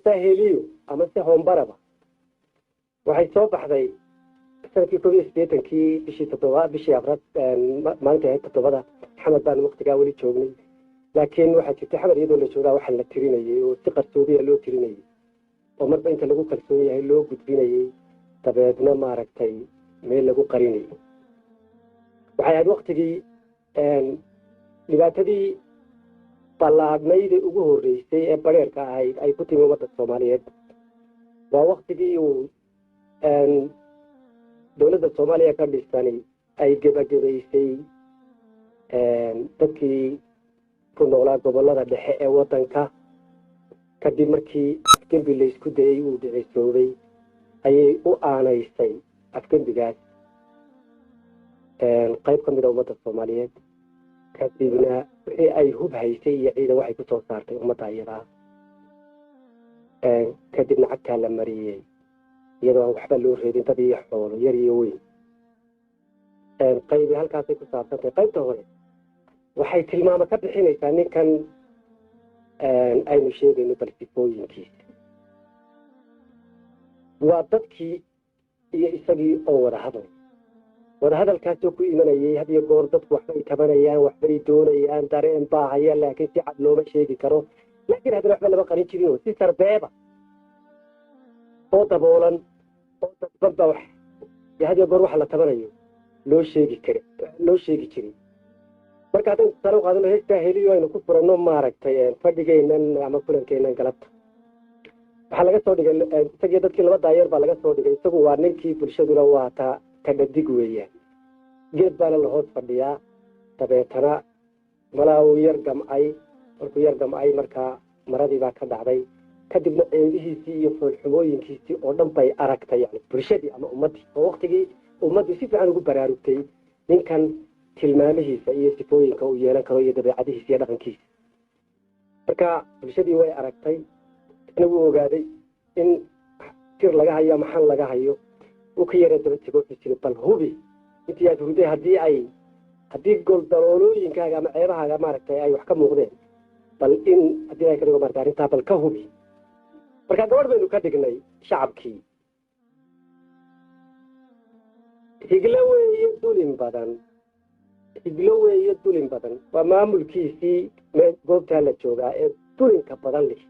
Heestaa Heliyo ama se Hoombaraba waxay soo baxday sanadkii 81-kii, bishii toddoba, bishii afraad, maalintai ahayd 7-da. Xamar baanu waktigaa weli joognay, laakiin waxaa jirtay Xamar iyadoo la joogaa waxaa la tirinayey oo si qarsoodiya loo tirinayey oo marba inta lagu kalsoon yahay loo gudbinayey, dabeedna maaragtay meel lagu qarinayay. Waxay ahayd waktigii dhibaatadii ballaadhnaydee ugu horreysay ee bareerka ahayd ay ku timi ummadda Soomaaliyeed. Waa waktigii uu dowladda Soomaaliya ka dhisani ay gebagabaysay dadkii ku noolaa gobollada dhexe ee waddanka. Kadib markii afgembi laysku dayey uu dhicisoobay, ayay u aanaysay afgembigaas qayb ka mida ummadda Soomaaliyeed. Kadibna wixii ay hub haysay iyo ciidan waxay ku soo saartay ummadda iyadaa. Kadibna cagtaa la mariyey iyadoo aan waxba loo reebin, dad iyo xoolo, yar iyo weyn. Qaybi halkaasay ku saabsantahay. Qaybta hore waxay tilmaamo ka bixinaysaa ninkan aynu sheegayno, bal sifooyinkiisa. Waa dadkii iyo isagii oo wada hadlay. Wadahadalkaasoo ku imanayay had iyo goor dadku waxbay tabanayaan, waxbay doonayaan, dareen baa haya, laakiin si cad looma sheegi karo. Laakiin haddana waxba lama qarin jirin oo si sarbeeba oo daboolan oo dadban baa wax had iyo goor waxa la tabanayo loo sheegi kara, loo sheegi jiray. Marka haddaynu tusaale u qaadano heestaa Heliyo aynu ku furanno maaragtay fadhigeennan ama kulankeennan galabta, waxaa laga soo dhigay isagii dadkii laba daayeer baa laga soo dhigay. Isagu waa ninkii, bulshaduna waa ta dhadig weeyaan. Geed baana la hoos fadhiyaa. Dabeetana malaa uu yar gamcay. Markuu yar gamcay, markaa maradii baa ka dhacday. Kadibna ceebihiisii iyo foolxumooyinkiisii oo dhan bay aragtay, yani bulshadii ama ummaddii, oo waktigii ummaddii si fiican ugu baraarugtay ninkan tilmaamihiisa iyo sifooyinka uu yeelan karo iyo dabeecadihiisa iyo dhaqankiisa. Marka bulshadii way aragtay, isna wuu ogaaday in tir laga hayo ama xan laga hayo. Uu ka yara daba tego, wuxuu jiri: "Bal hubi intii aad hurday haddii goldaloolooyinkaaga ama ceebahaaga maaragtay ay wax ka muuqdeen, bal in haddii ay ka dhigo maaragtay arrintaa bal ka hubi." Marka gabadh baynu ka dhignay shacabkii. Higlo weeye dulin badan, higlo weeye dulin badan, waa maamulkiisii mee goobtaa la joogaa ee dulinka badan leh.